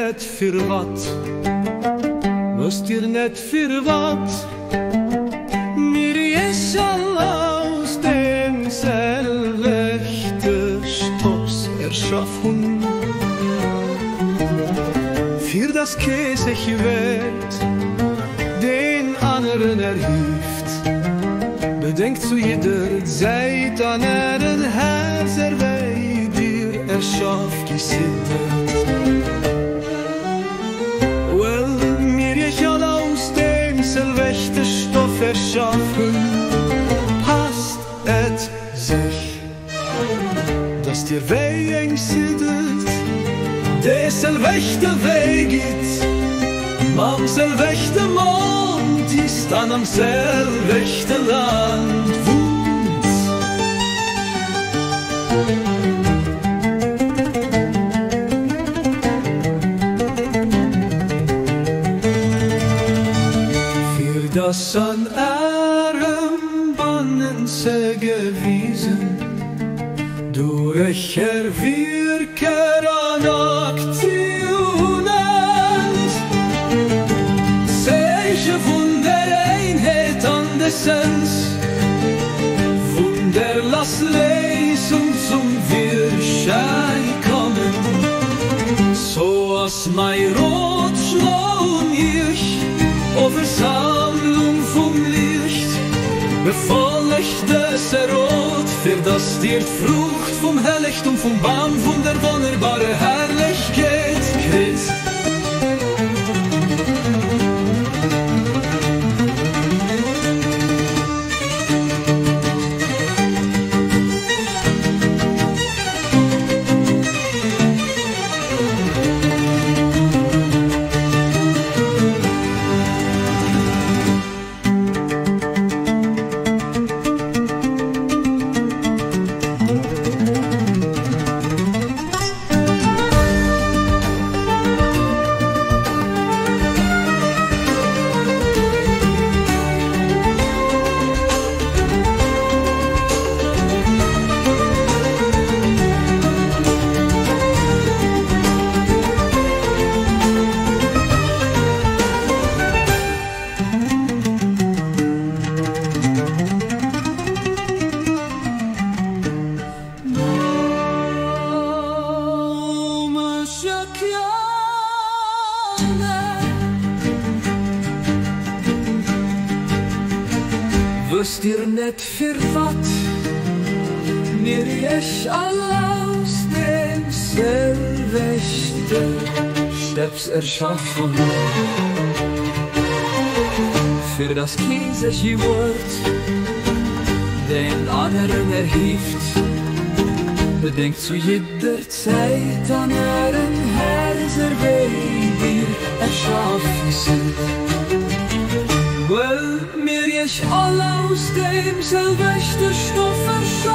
net firwat? Wësst Dir net firwat? Mir iech all aus dem selwechte Stops erschaf hunn, fir dass kee sech iwwert deen aneren erhieft. Bedenkt zu jidder Zäit an ären Häerzer, wéi dir erschaf gi sidd. Well mir iech all aus deem selwechte Stoff erschaf hunn, passt et sech, dass dir wéi eng siddert, dee selwechte Wee gitt, mam selwechte Mond isst an am selwechte Land wunnt. Fir dass an Ärem Bannenze gewisen duerch Är Wierker an Aktiounen d'Zeeche vun der Einheet an d'Essenz vun der Lassléisung zum Virschäi kommen. Sou ass mäi Rotschlo un iech, o Versammlung vum Liicht, befollegt dëse Rot, fir dass dir d'Fruucht vum Hellegtum vum Bam vun der wonnerbare Herrlechkeet kritt. Wësst Dir net firwat mir Iech all aus deem selwechte Stëbs erschaf hunn, fir dass kee sech iwwert deen aneren erhieft? Bedenkt zu jidder Zäit an ären Häerzer, wéi dir erschaf gi sidd. Well mir iech all aus deem selwechte Stoff erschaf.